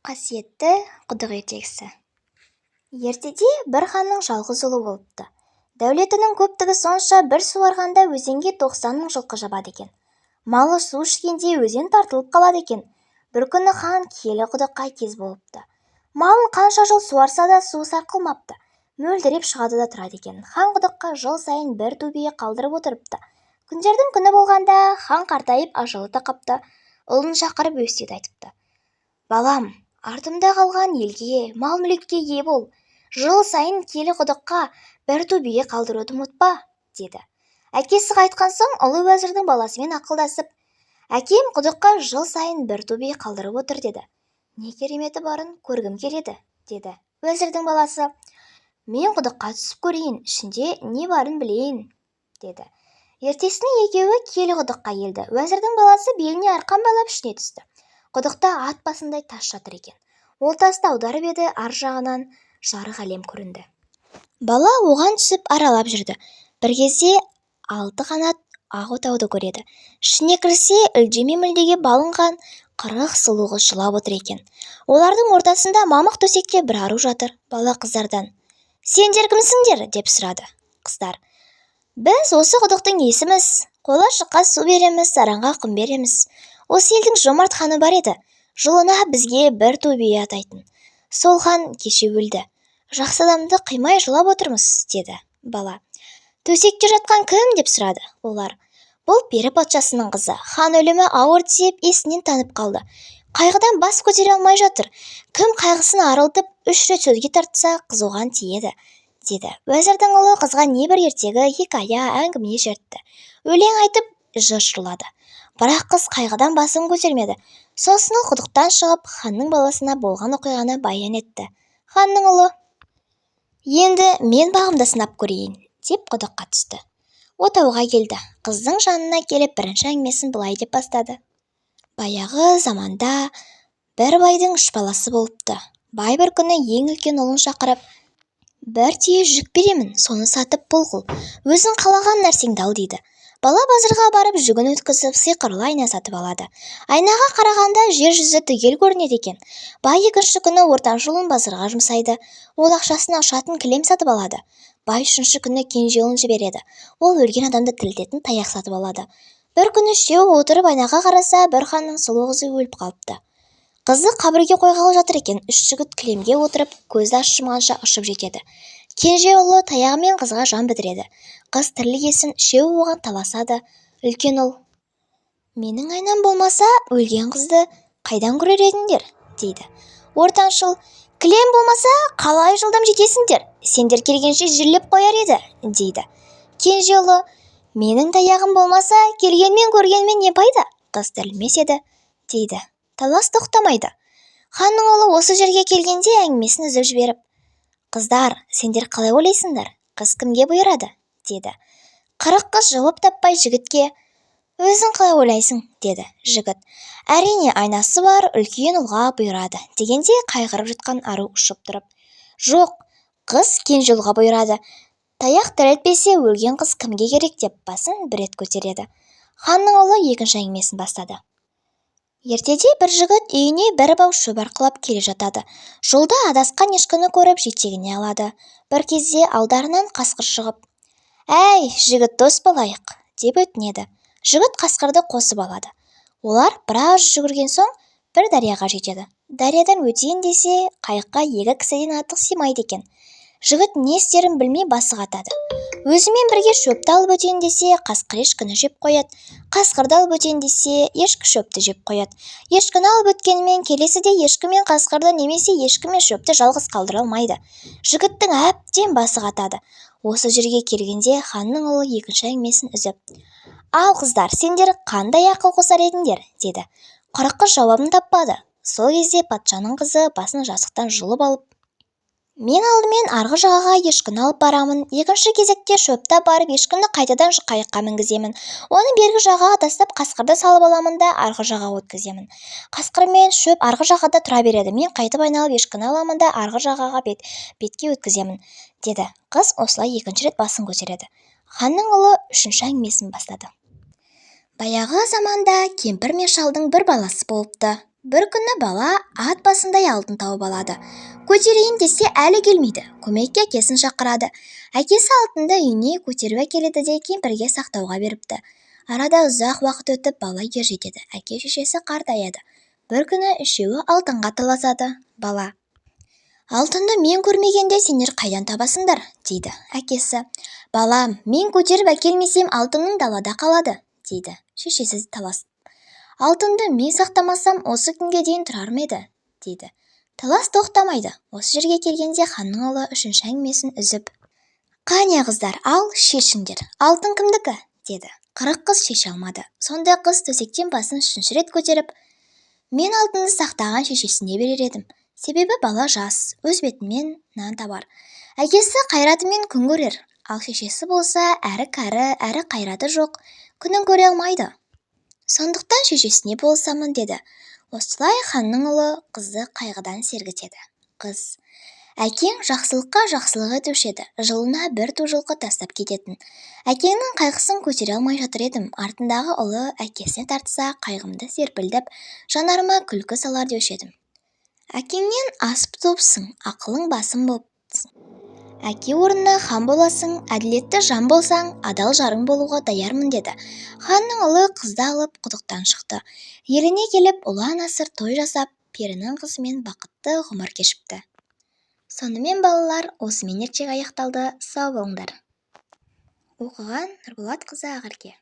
Қасиетті құдық ертегісі. Ертеде бір ханның жалғыз ұлы болыпты. Дәулетінің көптігі сонша, бір суарғанда өзенге 90 000 жылқы жабады екен. Малы су ішкенде өзен тартылып қалады екен. Бір күні хан киелі құдыққа кез болыпты. Малын қанша жыл суарса да, су сарқылмапты. Мөлдіреп шығады да тұрады екен. Хан құдыққа жыл сайын бір ту бие қалдырып отырыпты. Күндердің күні болғанда хан қартайып, ажалы тақапты. Ұлын шақырып, өсиет айтыпты: "Балам, артымда қалған елге, мал-мүлікке ие бол. Жыл сайын киелі құдыққа бір ту бие қалдыруды ұмытпа", – деді. Әкесі қайтқан соң ұлы уәзірдің баласымен ақылдасып: "Әкем құдыққа жыл сайын бір ту бие қалдырып отыр деді. Не кереметі барын көргім келеді", – деді. Уәзірдің баласы: "Мен құдыққа түсіп көрейін, ішінде не барын білейін", – деді. Ертесіне екеуі киелі құдыққа келді. Уәзірдің баласы беліне арқан байлап, ішіне түсті. Құдықта ат басындай тас жатыр екен. Ол тасты аударып еді, ар жағынан жарық әлем көрінді. Бала оған түсіп, аралап жүрді. Бір кезде алты қанат ақ отауды көреді. Ішіне кірсе, үлде мен мүлдеге баланған 40 сұлу қыз жылап отыр екен. Олардың ортасында мамық төсекте бір ару жатыр. Бала қыздардан: "Сендер кімсіңдер?" – деп сұрады. Қыздар: "Біз осы құдықтың иесіміз. Қолы ашыққа су береміз, саранға құм береміз. Осы елдің жомарт ханы бар еді. Жылына бізге бір ту бие атайтын. Сол хан кеше өлді. Жақсы адамды қимай жылап отырмыз", – деді. Бала: "Төсекте жатқан кім?" – деп сұрады. Олар: "Бұл пері патшасының қызы. Хан өлімі ауыр тиіп, есінен танып қалды. Қайғыдан бас көтере алмай жатыр. Кім қайғысын арылтып, үш рет сөзге тартса, қыз оған тиеді", – деді. Уәзірдің ұлы қызға небір ертегі, хикая, әңгіме шертті, өлең айтып, жыр жырлады. Бірақ қыз қайғыдан басын көтермеді. Сосын ол құдықтан шығып, ханның баласына болған оқиғаны баян етті. Ханның ұлы: "Енді мен бағымды сынап көрейін", – деп, құдыққа түсті. Отауға келді. Қыздың жанына келіп, бірінші әңгімесін былай деп бастады: Баяғы заманда бір байдың үш баласы болыпты. Бай бір күні ең үлкен ұлын шақырып: "Бір түйе жүк беремін, соны сатып, пұл қыл, өзің қалаған нәрсеңді ал", – дейді. Бала базарға барып, жүгін өткізіп, сиқырлы айна сатып алады. Айнаға қарағанда жер жүзі түгел көрінеді екен. Бай екінші күні ортаншы ұлын базарға жұмсайды. Ол ақшасына ұшатын кілем сатып алады. Бай үшінші күні кенже ұлын жібереді. Ол өлген адамды тірілтетін таяқ сатып алады. Бір күні үшеуі отырып айнаға қараса, бір ханның сұлу қызы өліп қалыпты. Қызды қабірге қойғалы жатыр екен. Үш жігіт кілемге отырып, көзді ашып жұмғанша ұшып жетеді. Кенже ұлы таяғымен қызға жан бітіреді. Қыз тірілгесін, үшеуі оған таласады. Үлкен ұл: "Менің айнам болмаса, өлген қызды қайдан көрер едіңдер?" – дейді. Ортаншы ұл: "Кілем болмаса, қалай жылдам жетесіңдер? Сендер келгенше жерлеп қояр еді", – дейді. Кенже ұлы: "Менің таяғым болмаса, келгенмен көргенмен не пайда? Қыз тірілмес еді", – дейді. Талас тоқтамайды. Ханның ұлы осы жерге келгенде әңгімесін үзіп жіберіп: "Қыздар, сендер қалай ойлайсыңдар, қыз кімге бұйырады?" – деді. 40 қыз жауап таппай, жігітке: "Өзің қалай ойлайсың?" – деді. Жігіт: "Әрине, айнасы бар үлкен ұлға бұйырады", – дегенде, қайғырып жатқан ару ұшып тұрып: "Жоқ, қыз кенже ұлға бұйырады. Таяқ тірілтпесе, өлген қыз кімге керек?" – деп, басын бір рет көтереді. Ханның ұлы екінші әңгімесін бастады. Ертеде бір жігіт үйіне бір бау шөп арқалап келе жатады. Жолда адасқан ешкіні көріп, жетегіне алады. Бір кезде алдарынан қасқыр шығып: "Әй, жігіт, дос болайық", – деп өтінеді. Жігіт қасқырды қосып алады. Олар біраз жүгірген соң, бір дарияға жетеді. Дариядан өтейін десе, қайыққа екі кісіден артық сыймайды екен. Жігіт не істерін білмей, басы қатады. Өзімен бірге шөпті алып өтейін десе, қасқыр ешкіні жеп қояды. Қасқырды алып өтейін десе, ешкі шөпті жеп қояды. Ешкіні алып өткенімен, келесіде ешкі мен қасқырды немесе ешкі мен шөпті жалғыз қалдыра алмайды. Жігіттің әбден басы қатады. Осы жерге келгенде ханның ұлы екінші әңгімесін үзіп: "Ал, қыздар, сендер қандай ақыл қосар едіңдер?" – деді. 40 қыз жауабын таппады. Сол кезде патшаның қызы басын жастықтан жұлып алып: "Мен алдымен арғы жағаға ешкіні алып барамын. Екінші кезекте шөпті апарып, ешкіні қайтадан қайыққа мінгіземін. Оны бергі жағаға тастап, қасқырды салып аламын да, арғы жағаға өткіземін. Қасқыр мен шөп арғы жағада тұра береді. Мен қайтып айналып, ешкіні аламын да, арғы жағаға бетке өткіземін", – деді. Қыз осылай екінші рет басын көтереді. Ханның ұлы үшінші әңгімесін бастады. Баяғы заманда кемпір мен шалдың бір баласы болыпты. Бір күні бала ат басындай алтын тауып алады. Көтерейін десе, әлі келмейді. Көмекке әкесін шақырады. Әкесі алтынды үйіне көтеріп әкеледі де, кемпірге сақтауға беріпті. Арада ұзақ уақыт өтіп, бала ер жетеді. Әке-шешесі қартаяды. Бір күні үшеуі алтынға таласады. Бала: «Алтынды мен көрмегенде сендер қайдан табасыңдар?» – дейді. Әкесі: «Балам, мен көтеріп әкелмесем, алтының далада қалады», – дейді. Шешесі таласып: «Алтынды мен сақтамасам, осы күнге дейін тұрар ма еді?» – дейді. Талас тоқтамайды. Осы жерге келгенде ханның ұлы үшінші әңгімесін үзіп: «Қане, қыздар, ал шешіңдер, алтын кімдікі?» – деді. 40 қыз шеше алмады. Сонда қыз төсектен басын үшінші рет көтеріп: «Мен алтынды сақтаған шешесіне берер едім. Себебі бала жас, өз бетімен нан табар, әкесі қайратымен күн көрер. Ал шешесі болса, әрі кәрі, әрі қайраты жоқ, күнін көре алмайды. Сондықтан шешесіне болысамын», – деді. Осылай ханның ұлы қызды қайғыдан сергітеді. Қыз: «Әкең жақсылыққа жақсылық етуші еді, жылына бір ту жылқы тастап кететін. Әкеңнің қайғысын көтере алмай жатыр едім. Артындағы ұлы әкесіне тартса, қайғымды серпілтіп, жанарыма күлкі салар деуші едім. Әкеңнен асып туыпсың, ақылың басым болыпсың. Әке орнына хан боласың, әділетті жан болсаң, адал жарың болуға даярмын», – деді. Ханның ұлы қызды алып құдықтан шықты. Еліне келіп, ұлан-асыр той жасап, перінің қызымен бақытты ғұмыр кешіпті. Сонымен, балалар, осымен ертегі аяқталды. Сау болыңдар. Оқыған Нұрболатқызы Ақерке.